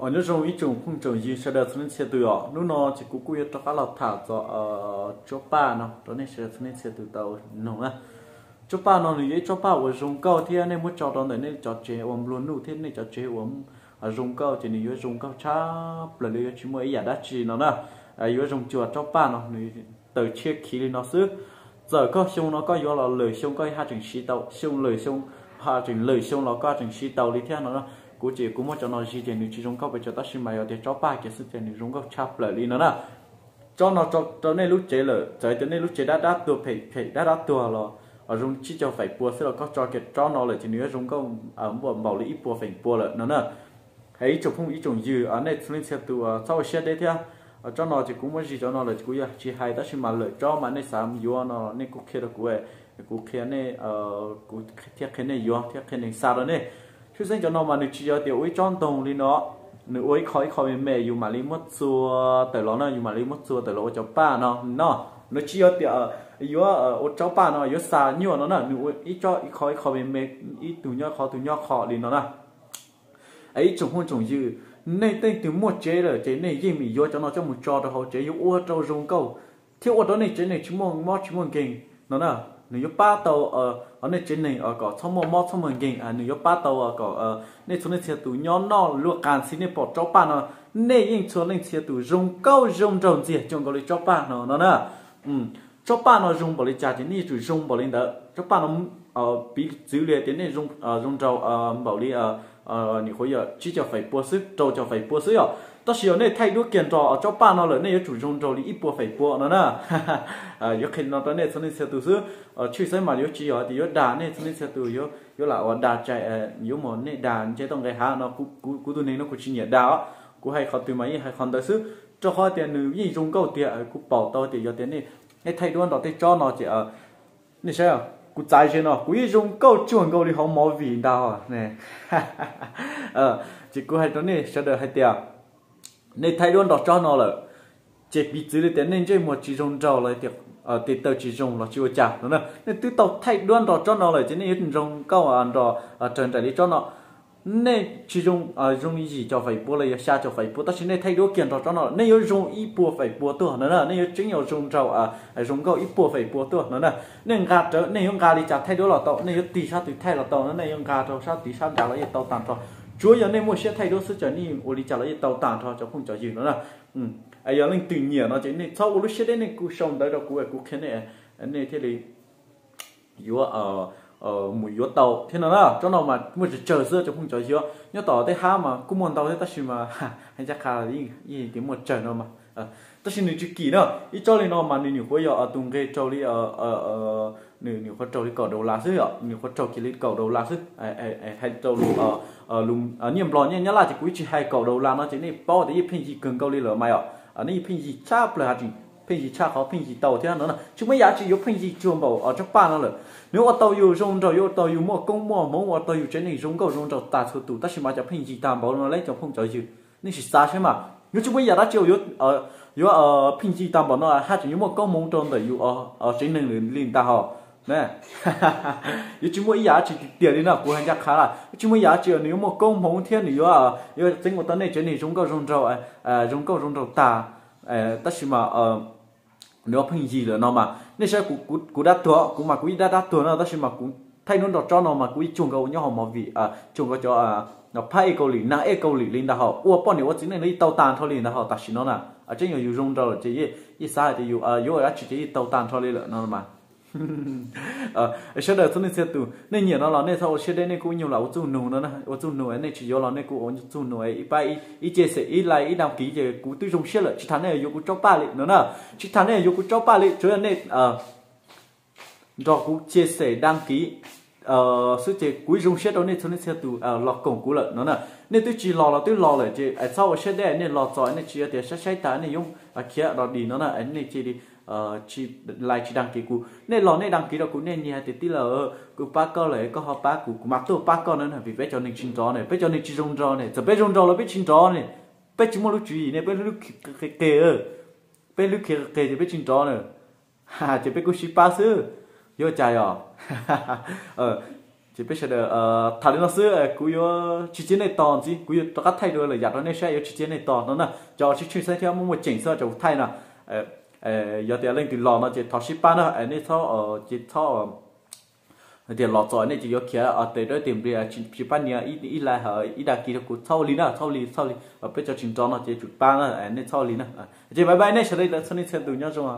Os, nyob zoo ib tsoom phooj tsoom ywg sawv daws txhua leej txhia tus os. Hnub no ces kuv kuj yuav rov qab los tham txog tsob paj no rau nej sawv daws txhua leej txhia tus tau mloog na. Tsob paj no nws yog ib tsob paj uas zoo nkauj thiab nej muab tso rau ntawm nej cov tsev uas nplua nuj thiab nej cov tsev uas zoo nkauj ces nws yuav zoo nkauj tshaj plaws li, yuav tsis muaj ib yam dab tsi no na. Yuav zoo cuag tsob paj no nws taws tshiab khiv li no xwb. Txawm koj xyoo no koj yuav los lwm xyoo koj haj tseem siv tau, xyoo lwm xyoo, haj tseem lwm xyoo los koj tseem siv tau li thiab no. Kuv ces kuv muab cov no zis ces nws tsis zoo nkauj pes tsawg tab sis mas yog tias tsob paj kiag xwb ces nws zoo nkauj tshaj plaws li no na. Tsob no tso rau nej lub tsev lawm, txawm tias nej lub tsev dab dab tuag phem phem dab dab tuag los zoo tsib caug feem pua xwb los koj tso kiag tsob no lawm ces nws yuav zoo nkauj npaum li ib puas feem pua lawm no na. Hais ib tsoom phooj ib tsoom ywg nej txhua leej txhia tus txhob ua siab deb thiab. Tsob no ces kuv muab zis cov no lawm kuv yuav tsis hais tab sis mas lwm tsob mas nej xav yuav no nej kuj qhia rau kuv, kuv qhia nej, kuv thiaj qhia nej yuav thiab qhia neeg xa rau nej. Tshwj xeeb cov no mas nws tsis yog tias ua ib tsob ntoo li no, nws ua ib qho ib qho me me yus mam li muab txua tawm los no, yus mam li muab txua tawm los ua cov paj no no. Nws tsis yog tias yuav ua tsob paj no yuav xa nyuaj no na, nws ua ib tsob ib qho ib qho me me, ib tug nyob qhov tus nyob qhov li no na. Ib tsoom phooj tsoom ywg, nej tej tug muaj tsev lawm ces nej yeej meem yuav cov no coj mus tso rau hauv tsev yuav ua rau zoo nkauj thiab ua rau nej tsev neeg tsis muaj mob tsis muaj nkeeg no na. Nws yuav pab tau nej tsev neeg kom txhob muaj mob txhob muaj nkeeg, nws yuav pab tau kom nej txhua leej txhia tus nyob noj luaj qas ntxhi nej pom tsob paj no, nej yeej txhua leej txhia tus zoo nkauj zoo nraug ntxiag cuag nkaus li tsob paj no no na. Tsob paj no zoo npaum li cas ces nej yuav tsum zoo npaum li ntawd. Tsob paj no piv txwv li tias nej zoo nraug npaum li nyuam qhuav yog tsib caug feem pua xwb, rau caug feem pua xwb yom. Tab sis yog nej thaij duab kiag nrog tsob paj no lawm nej yuav tsum zoo nraug li ib puas feem pua no na. Yuav qhia no rau nej txhua leej txhia tus xwb. Tshwj xeeb mas yuav tsis yog tias yuav dag nej txhua leej txhia tus, yuav lam ua dag tsa, yuav mus nej dag nce toj nqe hav no, kuv tus neeg no kuv tsis nyiam dag os. Kuv hais qhov twg mas yeej hais qhov ntawd xwb, rau qhov tias nws yeej zoo nkauj tiag. Kuv pom tau tias yog tias nej thaij duab nrog tej tsob no ces nej saib, kuv txav ze no kuv yeej zoo nkauj cuag nkaus li hauv movie ntag. Ces kuv hais rau nej sawv daws hais tias nej thaij duab nrog tsob no lawm, ces piv txwv li tias nej ntsej muag tsis zoo nraug los tias tes taw tsis zoo los tsis ua cas no na. Nej twb tau thaij duab nrog tsob no lawm ces nej yuav zoo nkauj nrog raws nraim li tsob no. Nej tsis zoo, zoo yim caum feem pua los yog xya caum feem pua tab sis nej thaij duab kiag nrog tsob no lawm nej yuav zoo ib puas feem pua tuaj no na. Nej yuav tseeb yog zoo nraug, zoo nkauj ib puas feem pua tuaj no na. Nej nqa rawv nej yuav nqa li cas thaij duab los tau, nej yuav tig sab twg thaij los tau no, nej yuav nqa rau sab tid sab nrad los yeej tau tag nrho. Tsuav yog nej muaj siab thaij duab xwb ces nej ua li cas los yeej tau tag nrho cov phooj cov ywg no na. Yog leej twg nyiam no ces nej txhob ua lub siab deb, nej kuj sau ntawv rau kuv, kuv qhia nej, nej thiaj li yuav mus yuav tau thiab no na. Tsob no mas muaj tsawg tsawg xwb cov phooj cov ywg, nyob tom tej hab mas kuj muaj ntau thiab tab sis mas hais ncaj qha yeej tias muaj tsawg no mas. Tab sis nws tsis kim na, ib tsob li no mas nws nyuam qhuav yog tus nqe raug li, nws nyuam qhuav raug li kaum daus las xwb yom, nyuam qhuav raug kiag li kaum daus las xwb. Hais rau lus nyiaj Nplog nyiaj Nyab Laj ces kuv yeej tsis hais kaum daus las no ces nej paub tias yeej pheej yig kawg nkaus li lawm mas yom. Nej yeej pheej yig tshaj plaws, pheej yig tshaj qhov pheej yig tau thiab no na. Tsis muaj ib yam dab tsi yuav pheej yig cuag npaum tsob paj no lawm. Nws ua tau yus zoo nraug, yuav ua tau yus muaj koob muaj hmoov, ua tau yus tsev neeg zoo nkauj zoo nraug tag txhua tus tab sis mas cov pheej yig tag npaum no lawm cov phooj cov ywg, nej sim xav saib mas, yuav tsis muaj ib yam dab tsi yuav pheej yig tag npaum no haj tseem yuav muaj koob hmoov rau ntawm yus tsev neeg li ntag hos. Yuav tsis muaj ib yam dab tsi tiag tiag li no, kuv hais ncaj qha lawm, yuav tsis muaj ib yam dab tsi nws yuav muaj koob hmoov thiab nws yuav, yuav txeeb ua tau nej tsev neeg zoo nkauj zoo nraug, zoo nkauj zoo nraug tag, tab sis mas nws yuav pheej yig lawm no mas nej saib, kuv dab tuag, kuv mas kuv yeej dab dab tuag no tab sis mas kuv thaij duab nrog tsob no mas kuv yeej cuag nkaus nyob hauv movie, cuag nkaus cov phab ej Kaus Lim, nag ej Kaus Lim li ntag hos. Ua poj niam ua txiv neej los yeej tau tag nrho li ntag hos. Tam sim no na, tseeb yog yus zoo nraug lawm ces yeej xav hais tias yus yuav ua dab tsi ces yeej tau tag nrho li lawm no mas. Sawv daws txhua leej txhia tus, nej nyiam no los nej txhob ua siab deb, nej kuj ib nyuag lam ua txuj nug no, ua txuj nug, nej tsis yuav los nej kuj ua txuj nug, ib pab ib cia xem ib like ib đăng ký ces kuv twb zoo siab lawm, tsis tas nej yuav kuv tsob paj li no na. Tsis tas nej yuav kuv tsob paj li, tsuav yog nej nrog kuv cia xem đăng ký xwb ces kuv zoo siab rau nej txhua leej txhia tus los koom kuv lawm no na. Nej twb tsis los los twb los lawm ces txhob ua siab deb, nej los txog nej tsis yog tias saib saib tas nej yuav khiav dog dig no na, nej cia li tsis like tsis đăng ký kuv, nej los nej đăng ký rau kuv, nej nias hais tias tij laug, kuv pab koj lawm koj ho pab kuv, kuv mam tuaj pab koj na, vim peb cov neeg tsis nrov ne, peb cov neeg tsis zoo nraug ne, txawm peb zoo nraug los peb tsis nrov ne, peb tsis muaj lub tswv yim ne, peb lub khiav qis qis, peb lub khiav qis qis ces peb tsis nrov na, ces peb kuj sib pab xwb, yuav cas yog. Ces peb sawv daws tham li no xwb, kuv yuav tsis cia nej tos ntxiv, kuv yuav rov qab thaij dua lwm yam rau nej saib, yuav tsis cia nej tos no na. Cov tswj tswj xeeb thiab muaj muaj ceem xwb, cov kuv thaij no. Yog tias leej twg los no ces thov sib pab na, nej txhob, ces txhob tias los txog nej ces yuav khiav tes dawb tes nplig, tsis pab nias ib like, ib dag kis rau kuv, txhob ua li na, txhob ua li, txhob ua li. Peb cov tsis nrov no ces tsum pab na, nej txhob ua li na. Ces bye bye nej sawv daws txhua leej txhia tus, nyob zoo.